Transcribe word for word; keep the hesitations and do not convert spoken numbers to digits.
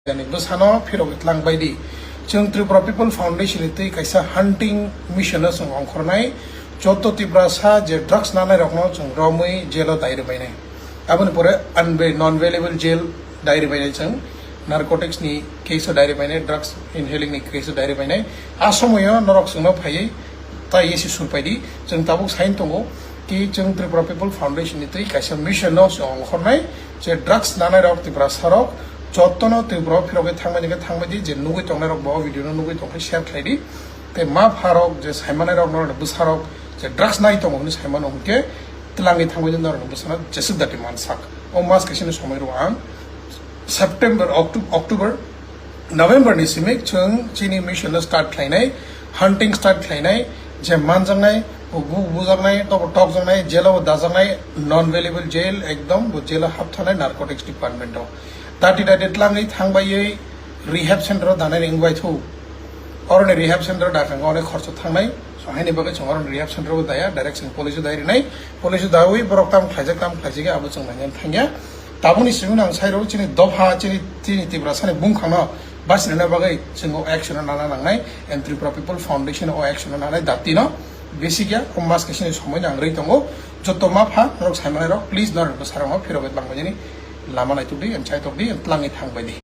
Jani bwsano phirogwi tlang bai di. Chwng Tripura People Foundation ni twi kaisa hunting mission no chwng ongkhornai. Joto Tiprasa je drugs nanai rokno chwng romwi jail o dai rwbainai. Aboni pore unbe-, non bailable jail dai rwbainai chwng. Narcotics ni case o dai rwbainai, drugs inhaling ni case o dai rwbainai. A somoyo norok chwngno phaiwi tai esi surpai di. Chwng tabuk sain tongo ki chwng Tripura People Foundation ni twi kaisa mission no chwng ongkhornai. Je drugs nanai rok Tiprasa rok jotono Tripura o phirogwi thangmani khe thangbai di, je nugwi tongnai rok bo video no nugwi tongkhe share khlai di. Tei ma pha rok je saimanai rok norok bwsa rok je drugs nai tongo hwnwi saimano hwnkhe twlangwi thangbai di norok bwsano jeswk dati mansak. O mas kaisa ni somoi rw ang September, Octo-, October, November ni simi chwng chini mission no start khlainai, hunting start khlainai, je manjaknai, bu-, bu-, bujaknai, tobo tokjaknai, jail o dajaknai, non bailable jail, ekdom bo jail o hapthanai narcotics department o. Dati dati tlangwi thangbaiwi rehab center o danai ringbai thu. Oroni rehab center o dakang onek khorcho thangnai. So haini bagwi chwng oroni rehab center o daya, direct chwng police o dai rinai. Police o dawi borok tam khlaijak, tam khlaijak, abo chwng nainani thangya. Tabukni simi ang sai rw chini dopha, chini, chini Tiprasa ni bumkhang no basinani bagwi chwng o action o nana nangnai, and Tripura People Foundation o action o nanai dati no. Bisi kya, o mas kaisa ni somoi nang rwi tongo. Joto ma pha, norok saimanai rok, please norok bwsarok no phirogwi tlang bai di, lama naituk di, and chaitok di, and tlangwi thang bai di.